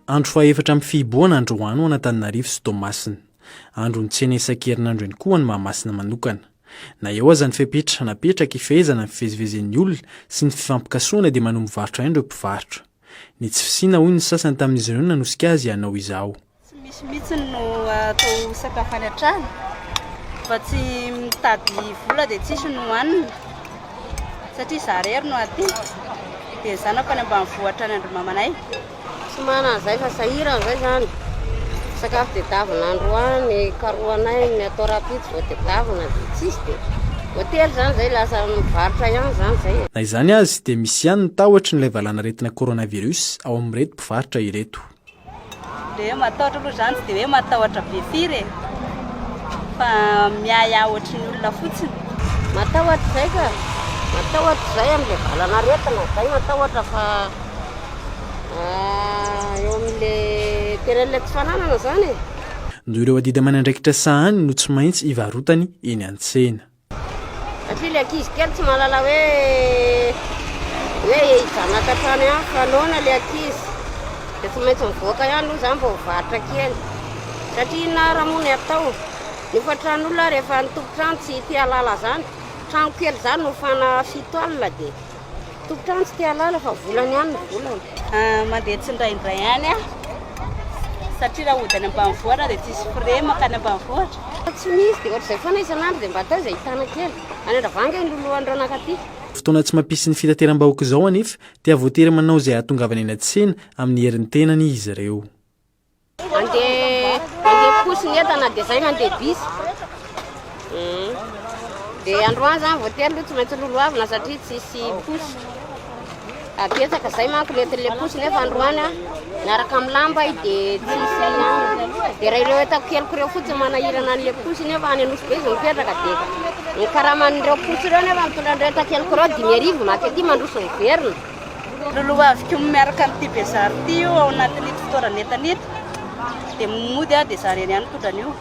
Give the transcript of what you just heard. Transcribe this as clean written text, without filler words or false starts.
Andro fahaefatra amin'ny fihibohana androany ho an'Antananarivo sy Toamasina. Andron'ny tsena isan-kerinandro ihany koa ho an'i Mahamasina manokana. Na eo aza ny fepetra napetraka hifehezana ny fivezivezen'ny olona sy ny fifampikasohana dia manohy mivarotra ihany ireo mpivarotra. Ny tsy fisiana hoy ny sasany tamin'izy ireo no nanosika azy hanao izao. Tsy misy mihitsy no atao sakafo any an-trano fa tsy mitady vola dia tsisy no hohanina satria za irery no aty dia ny zanako any ambanivohitra any Andromamanay. Tsy manana izay fa sahirana izay izany. Sakafo tadiavina androany, karohanay ny atao rahampitso vao tadiavina dia tsisy dia voatery izany izay lasa mivarotra ihany izany izay. Na izany azy dia misy ihany ny tahotry ny ilay valanaretina coronavirus ao amin'ireto mpivarotra ireto. Dia hoe matahotra aloha izany tsy dia hoe matahotra be firy e, fa miahiahy ohatry ny olona fotsiny. Matahotra izay ka, matahotra izay amin'ilay valan'aretina, izay matahotra fa eo amin'ilay terrain-n'ilay tsy fananana izany e. Noho ireo adidy aman'andraikitra sahaniny no tsy maintsy ivarotany eny an-tsena. Satria ilay ankizy kely tsy mahalala hoe hoe hijanaka hatrany ihany fa noana ilay ankizy dia tsy maintsy mivoaka ihany aloha izany vao mivarotra kely. Satria inona ary moa ny atao? Ny hofan-tran'olona rehefa ny tompon-trano tsy te hahalala izany, trano kely izany no hofana 70 dia Tompon-trano tsy te hahalala fa volany ihany ny volany. Mandeha tsindraindray ihany aho satria raha hody any ambanivohitra dia tsisy frais mankany ambanivohitra. Tsy misy dia ohatr'izay foana isan'andro dia mba atao izay ahitana kely. Any Andravoahangy ny lolohan'ireo nankaty. Fotoana tsy mampisy ny fitateram-bahoaka izao anefa dia voatery manao izay hahatongavana eny an-tsena amin'ny herin'ny tenany izy ireo. Mandeha mandeha posy ny entana dia zay mandeha bus. Dia androany zany voatery aloha tsy maintsy lolohavina satria tsisy posy. Betsaka zay manko nentin'ilay posy nefa androany a miaraka amin'ny lamba ahy dia tsisy ihany. Dia raha ireo entako keliko ireo fotsiny manahirana an'ilay posy nefa any Anosibe izy mipetraka dia ny karaman'ireo posy ireo nefa mitondra an'ireo enta-keliko ireo 5000 maka aty mandroso miverina. Lolohaviko miaraka amin'ity bezary ity io ao anatin'ito fitoeran'entana ito dia mody aho dia za irery ihany mitondra an'io.